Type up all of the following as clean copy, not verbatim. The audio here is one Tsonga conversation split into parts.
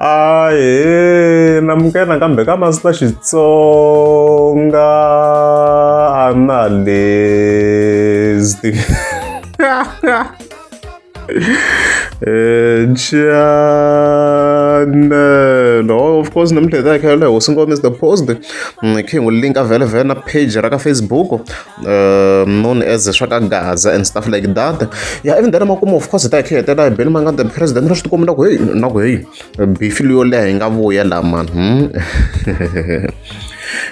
Ahee namukela nakambe ka Master Xitsonga Analyst channel of course namuntlha hi ta hi kha hi hosi ngoma Mr Post hi khe hi n'wi linka vhele vhele na page ra ka Facebook known as swa ka Gaza and stuff like that ya even then makumu of course hi ta hi khe hetelela hi Benny Mayengani the president ra swi tikomba na ku heyi na ku heyi beef leyo leha yi nga vuya laha mani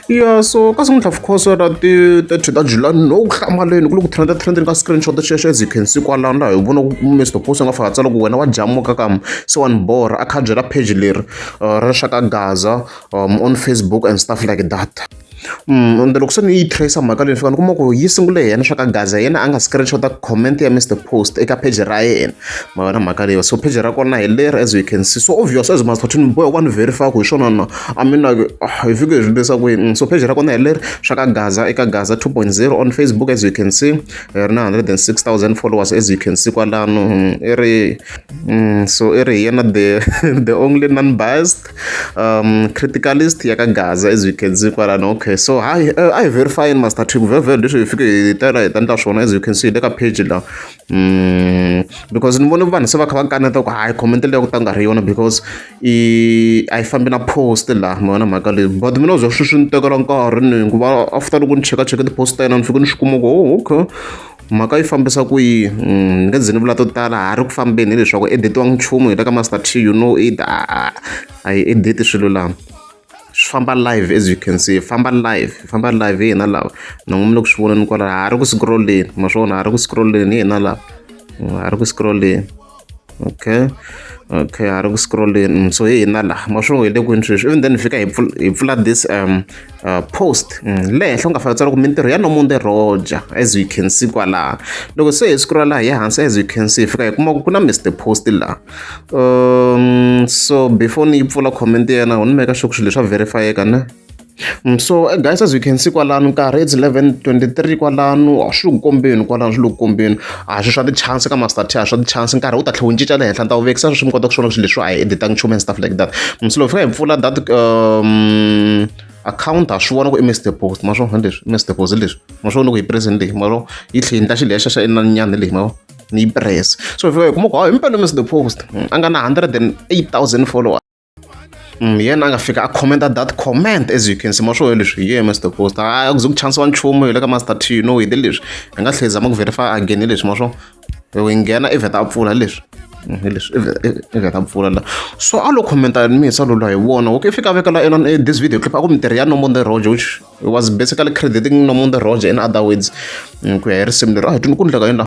ya so ka namuntlha of course ra ti 30 ta July no ku hlamaleni ku le ku trenda trendeni ka screenshot xexo as you can see kwalano laha hi vona ku Mr Post a nga fika a tsala ku wena wa jamuka kam se wa ni borha a kha a byela page leri ra swa ka Gaza on Facebook and stuff like that. Ende loko se ni yi tracer mhaka leyi ni fika ni kuma ku yi sungule hi yena swa ka Gaza hi yena a nga screenshot comment ya Mr Post eka page ra yena ma vona mhaka leyi so page ra kona hi leri as you can see so obvious as Master ni boha ku va ni verify ku hi swona na I mean like hi fike hi swi tivisa ku yini so page ra kona hi leri swa ka Gaza eka Gaza 2.0 on Facebook as you can see ri na 106,000 followers as you can see kwalano i ri so i ri hi yena the only non biased criticalist ya ka Gaza as you can see kwalano okay so hayi a hi verifyini Master T vhele leswi hi fike hi tela hi ta endla swona as you can see le ka page la because ni vone vanhu se va kha va kaneta ku hayi comment leyi ku ta nga ri yona because i a yi fambi na post laha ma vona mhaka leyi but mina ze swi swi ni tekela nkarhi ni ku va after loko ni chekacheke ti-post ta yena ni fike ni swi kuma ku oh okay mhaka yi fambisa ku yini ni nge ze ni vula to tala ha ri ku fambeni hileswaku editiwangi nchumu hi le ka Master T you know it a yi edit swilo laha swi famba live as you can see famba live famba live hi hina lava na n'wi mi le ku swi voneni kwala ha ri ku scrolleni ma swona ha ri ku scrolleni hi hina lava ha ri ku scrolleni okay okay ha ri ku scrolleni so hi hina laha ma swi hi le kwini sweswi even then hi fika hi hi pfula this post le henhla u nga fika tsala ku mintirho ya Nomonde Roger as you can see kwalaha loko se hi scrolla laha hi ya hansi as you can see hi fika hi kuma ku ku na Mr Post laha so before ni yi pfula comment ya yena ni make sure ku swilo leswi swa verifyeka ne. So guys as you can see kwalano nkarhi it's 11:23 kwalano a swi le ku kombeni kwalano swi le ku kombeni a swi swa ti-chance ka Master T a swa ti-chance nkarhi wu ta tlhela wu cinca le henhla ni ta wu vekisa sweswi mi kota ku swi vona swilo leswi a hi editanga nchumu and stuff like that so loko fika hi pfula that account ha swi vona ku i Mr Post ma swona leswi Mr Post leswi ma swona loko hi present leyi ma swona yi tlhe yi endla xilo lexa xa inaninyana leyi ma ni yi press so hi fika hi kuma ku hayi himpela Mr Post a nga na 108,000 followers yena a nga fika a commenta that comment as you can see ma swo leswi hi yena Mr Post a ku ze ku chansiwa nchumu hi le ka Master T you know hi leswi hi nga tlhela zama ku verify again hi leswi ma swo loko hi nghena i vheta a pfula leswi hi leswi i vheta a pfula la so a lo commenta misa lolu hi vona okay i fika a vekela ina this video clip a ku mintirho ya Nomonde Roger which was basically crediting Nomonde Roger in other words ku ya hi risimu leri a hi twini ku ndleka yini la.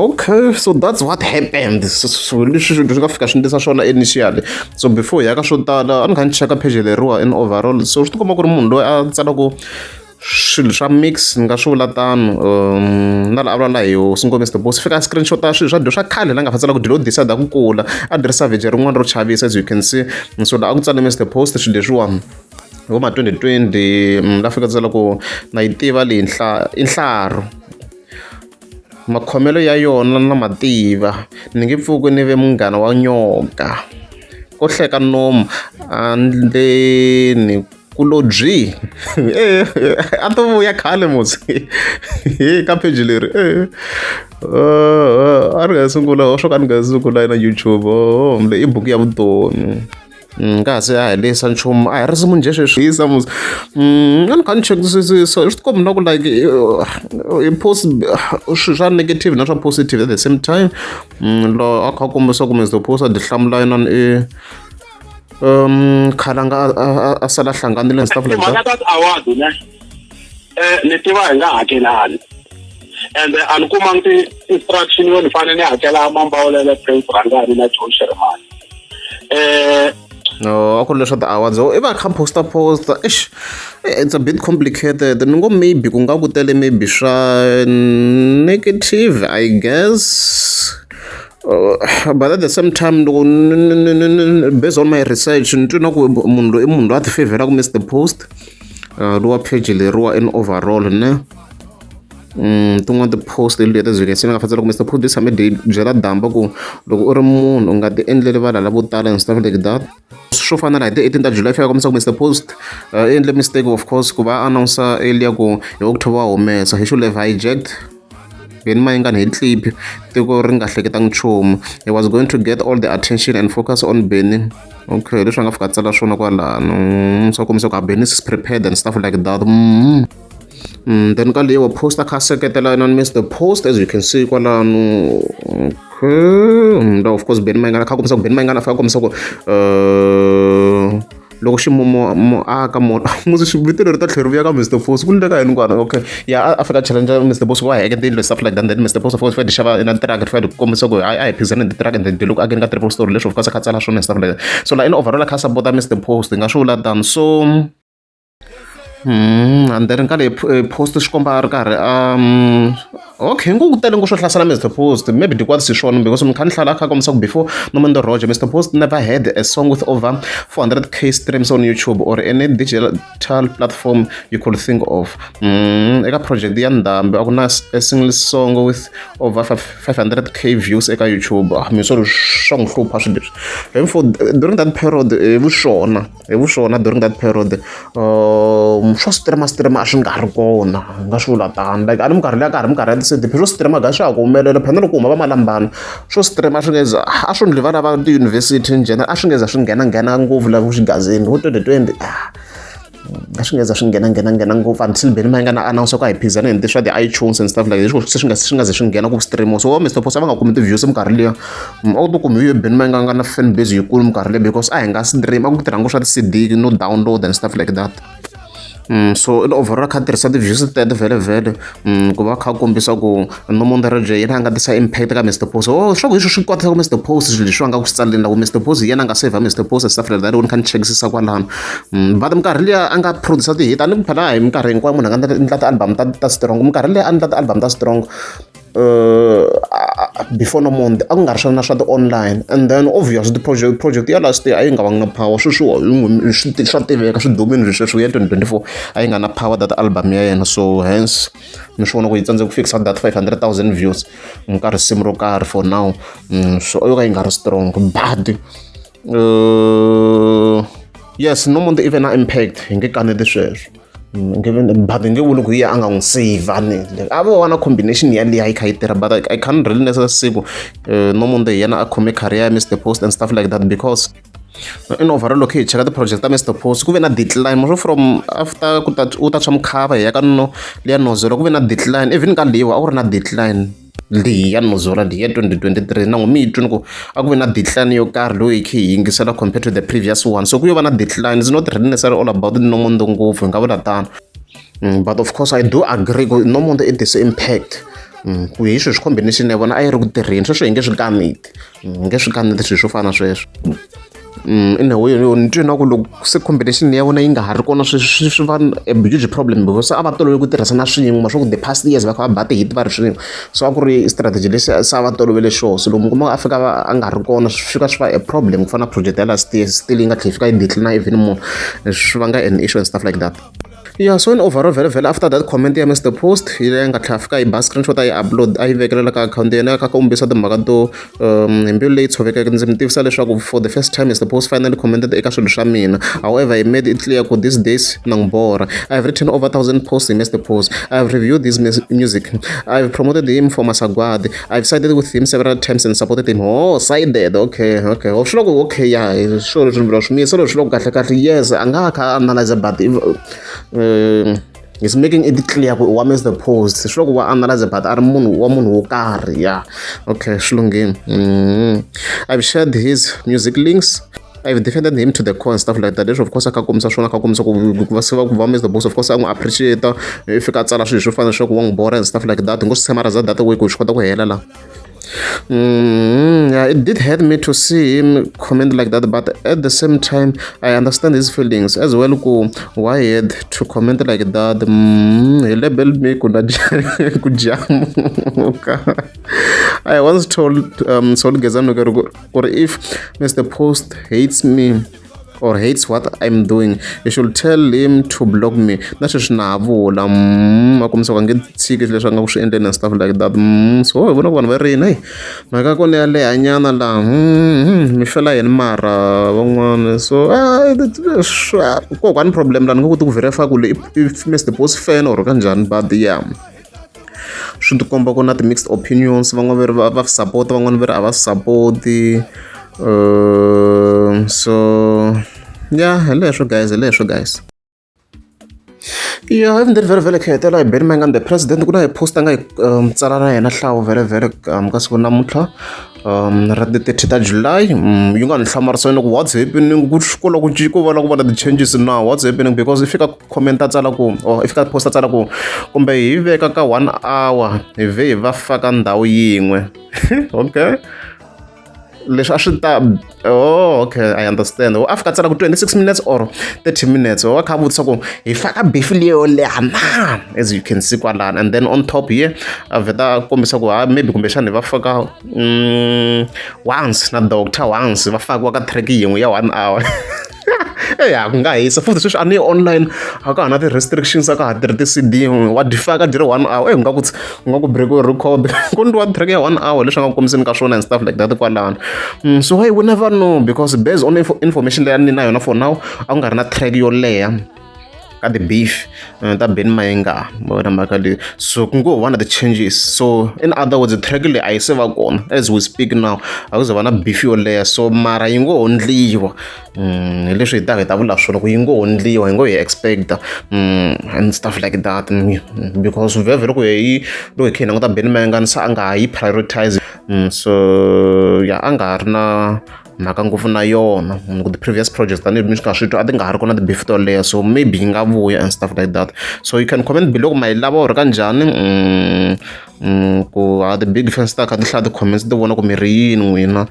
Okay, so that's what happened. So leswi swi nga fika swi ndlisa swona initially. So before hi ya ka swo tala a ni kha ni cheka page leriwa in overall. So swi tikomba ku ri munhu loyi a tsalaku swilo swa mix ni nga swi vula tano na la a vulavula hi hosi Ngome Mr Boss fika a screenshot-a swilo swa swa khale la nga fa tsala ku dilo decide ku kula a dirisa vhejhe rin'wana ro chavisa as you can see. So la a ku tsale Mr Post swilo leswiwani hi ma 2020 la fika tsala ku na yi tiva leyi i nhlaru makhomelo ya yona na mativa ni nge pfuki ni ve munghana wa nyoka ko hleka nomu andleni ku lo byi a to vuya khale musi ka page leri a ri nga sungula swo ka ni nga sungula na YouTube leyi i buku ya vutomi nga ha se a hi lehisa nchumu a hi risimu njhe sweswi hisa musi a ni kha ni chekisisa swi tikomba na ku like i post swilo swa negative na swa positive at the same time lo a kha a kombisa ku Mr Post a ti hlamula inani i khalanga a sala hlanganile and stuff like that. Timhaka ta ti-award ne ni tiva hi nga hakelani ende a ni kumangi ti-instruction yo ni fanele ni hakela Mambawulele Prince Rhangani na Joe Shirimani. No, a ku ri leswa ti-awards i va kha posta posta eish, it's a bit complicated. Ni ngo maybe ku nga ku tele maybe swa negative, I guess. But at the same time, loko based on my research, ni twi na ku munhu loyi i munhu loyi a ti favhelaku Mr Post, lowa page leriwa in overall ne. Tin'wana ti-post leti byi nga fanele loko Mr Post yi tshame byela Damba ku loko u ri munhu u nga ti endleli valala vo tala and stuff like that. Swo fana na hi ti 18 ta July fika kombisa ku Mr Post i endle mistake, of course, ku va announce earlier ku hi October wa humesa. He should have hijacked Benny Mayengani hi clip tiko ri nga hleketangi nchumu. He was going to get all the attention and focus on Benny. Okay, leswi a nga fika tsala swona kwalano, swa kombisa ku a Benny is prepared and stuff like that. Then ka leyi wa post a kha a seketela na Mr Post, as you can see kwalano. Okay, of course Benny Mayengani a kha kombisa ku Benny Mayengani a fika a kombisa ku loko ximumu mo aka mo musi vito leri ta tlhela ri vuya ka Mr Post ku ndleka yini kwala. Okay, ya a fika challenge Mr Post wa heke tiyindlu, stuff like that. Then Mr Post, of course, fika xava na truck, fika kombisa ku a hi phikizani hi truck and then look again ka triple story leswi, of course, a kha tsala swona and stuff like that. So la in overall a kha support Mr Post, hi nga swi vula tano. So and then ka leyi post swi komba a ri karhi, okay, ngo ku tele ngo swo hlasela Mr Post, maybe dikwatisi swona, because mi kha ni hlala a kha kombisa ku before Nomonde Roger, Mr Post never had a song with over 400K streams on YouTube or any digital platform you could think of. Eka project ya Ndhambi a ku na a single song with over 500K views eka YouTube. Ah, mi swo swa n'wi hlupha swilo leswi. Therefore, during that period, hi vuxona hi vuxona, during that period, swo streama streama a swi nga ri kona, hi nga swi vula tano. Like a ni minkarhi liya ka ha ri minkarhi ya ti-CD, swo streama ga swa ha ku humelela phela loko ku huma va malambana, swo streama swi nge za a swi ndli vana va tiyunivhesiti in general, a swi nge za swi nghena nghena ngopfu la xigazini vo 2020, ah, a swi nge za swi nghena nghena nghena ngopfu until Benny Mayengani a announce ku a hi phikizana hi swa ti-iTunes and stuff like leswi, se swi nga ze swi nghena ku stream. So va Mr Post a va nga kumi ti-views minkarhi liya. A wu ti kumi hi Benny Mayengani nga na fan base yikulu minkarhi liya, because a hi nga stream, a ku tirha ngopfu swa ti-CD no download and stuff like that. So in overall kha tirhisa ti-views teto vhele vhele, ku va kha kombisa ku Nomonde Roger yena a nga tisa impact ka Mr Post. Oh, swa ku hi swi kotisa ku Mr Post swilo leswi a nga ku swi tsaleni la ku Mr Post hi yena a nga save Mr Post and stuff like that. Ni kha ni chekisisa kwalano. But minkarhi liya a nga producer ti-hit, a ni ku phela hi minkarhi hinkwayo munhu a nga endla ti-album ta strong. Minkarhi liya a endla ti-album ta strong, before Nomonde, a ku nga ri swona swa ti-online, and then obviously ti-project ya last year a yi nga vangi na power. Sweswiwa swa tiveka, swi dumile sweswo ya 2024 a yi nga na power that album ya yena. So hence ni swi vona ku yi tsandze ku fikisa that 500,000 views ka risimu ro karhi for now. So yo ka yi nga ri strong, but yes, Nomonde even na impact, hi nge kaneti sweswo, but nge vuli ku yi a nga n'wi save ni a vo va na combination ya liya yi kha yi tirha. But I can't really necessarily say ku Nomonde hi yena a khome career ya Mr Post and stuff like that, because in overall loko hi cheka ti-project ta Mr Post, ku ve na decline mo from after ku ta u ta tshwa mukhava hi ya ka no liya Nozola, ku ve na decline. Even ka leyiwa a ku ri na decline, leyi ya Nozola, leyi ya 2023 na n'wi mi yi twini ku a ku ve na decline yo karhi loyi hi kha hi yingisela compared to the previous one. So ku yo va na decline is not really necessarily all about Nomonde ngopfu, hi nga vula tano. But of course I do agree ku Nomonde i tise impact, ku hi sweswi combination ya vona a yi ri ku tirheni. Sweswo hi nge swi kaneti, hi nge swi kaneti swilo swo fana na sweswo. In a way ni twe na ku loko se combination ya vona yi nga ha ri kona, swi va a huge problem, because a va tolovele ku tirhisana swin'we swa ku the past years va kha va ba ti-hit va ri swin'we. So a ku ri strategy lexi se a va tolovele xona. So loko mi kuma a fika a nga ri kona, swi fika swi va a problem, ku fana na project ya last year, still yi nga tlhela yi fika yi decline even more, swi vanga an issue and stuff like that. Yeah, so in overall vhele vhele after that comment ya Mr Post yi leyi nga tlhela fika yi ba screenshot, a yi upload, a yi vekelela ka akhawunti ya yena, ka kombisa timhaka to, hi mbilu leyi tshovekeke ndzi mi tivisa leswaku for the first time Mr Post finally commented eka swilo swa mina. However, he made it clear ku these days na n'wi borha. I have written over 1000 posts hi Mr Post. I have reviewed his music. I have promoted him for masagwadi. I've sided with him several times and supported him. Oh, sided, okay, oh, swi loko, okay, yeah, swo leswi swi miyisa leswi loko kahle kahle, yes, a nga kha analyze, but if, he's making it clear ku wa Mr Post, swi loko wa analyze, but a ri munhu wa munhu wo karhi. Yeah, okay, swi lunghile. I've shared his music links. I've defended him to the core and stuff like that. Leswi of course a kha kombisa swona, kha kombisa ku va se va ku va Mr Post, of course, a n'wi appreciate, i fika a tsala swilo swo fana leswaku wa n'wi borha and stuff like that. Hi ngo swi tshama that way ku swi kota ku hela la. Yeah, it did hurt me to see him comment like that, but at the same time, I understand his feelings as well. Ku why he had to comment like that? He labeled me ku ku jamuka. I once told Sol Gezano or if Mr. Post hates me or hates what I'm doing, you should tell him to block me. Na sweswi na ha vula a kombisa ku a nge tshiki leswi a nga ku swi endleni and stuff like that. So hi vona ku vanhu va ri yini, heyi mhaka ya kona ya lehanyana laha mi fela yini mara van'wana so kokwani problem laha ni nga koti ku verify ku i Mr Post fan or kanjhani but yeah swi tikomba ku na ti-mixed opinions van'wana va ri va support van'wana va ri a va support-i so yeah hi leswo guys hi leswo guys. Yeah, even then vhele vhele khetela hi Benny Mayengani the president ku na hi post a nga yi tsala na yena hlawu vhele vhele ka siku namuntlha ra ti 30 ta July yi nga ni hlamarisa yini ku what's happening ku xikolo ku ku vona ku vona ti-changes now what's happening because i fika comment a tsala ku or i fika post a tsala ku kumbe hi veka ka 1 hour hi vhe hi va faka ndhawu yin'we okay leswi a swi ta oh okay I understand a fika tsala ku 26 minutes or 30 minutes wa kha vutisa ku hi faka beef leyo leha na as you can see kwalano and then on top here a vheta a kombisa ku ha maybe kumbexana hi va faka once na doctor once va fakiwa ka track yin'we ya 1 hour eya ku nga hisa futhi sweswi a ni online a ka ha na ti-restrictions a ka ha tirhi ti-C_D wa dyi faka dyi ri 1 hour e nga ku nga ku break record ku ndliwa track ya 1 hour leswi nga ku kombiseni ka swona and stuff like that kwalano so hey we never know because based on information leyi a ni na yona for now a ku nga ri na track yo leha ka ti-beef ta Benny Mayengani ma vona mhaka leyi so ku ngo va na ti-changes so in other words track leyi a yi se va kona as we speak now a ku ze va na beef yo leha so mara yi ngo ndliwa hi leswi hi taka hi ta vula swona ku yi ngo ndliwa hi ngo hi expecta and stuff like that because vhele loko hi loko hi kha hi languta Benny Mayengani se a nga ha yi prioritize so ya a nga ha ri na mhaka ngopfu na yona ku ti-previous projects tanihi mi swi nga swi twa a ti nga ha ri kona ti-beef to leha so maybe yi nga vuya and stuff like that so you can comment below ku ma yi lava or kanjhani ku ha ti-big fans ta kha ti hlaya ti-comments ti vona ku mi ri yini n'wina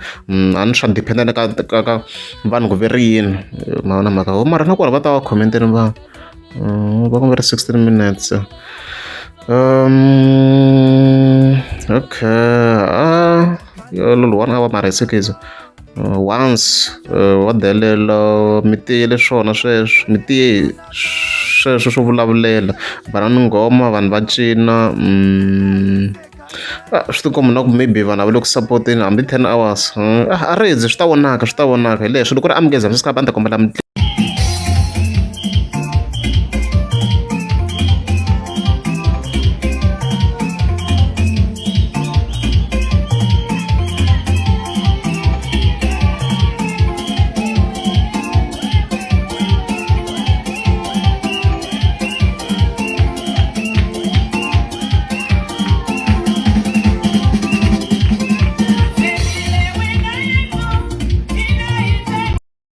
a ni swa depend na ka ka ka vanhu ku ve ri yini ma vona mhaka mara na kona va ta va comment-eni va va ku va ri 16 minutes okay ah lolo 1 hour mara hi sekezi once wa delela mi tiyele swona sweswo mi tiye sweswo swo vulavulela banani nghoma vanhu va cina swi tikomba na ku maybe vanhu a va le ku support-eni hambi 10 hours a ri swi ta vonaka swi ta vonaka hi leswo loko ri amukeza a ni ta kombela mi.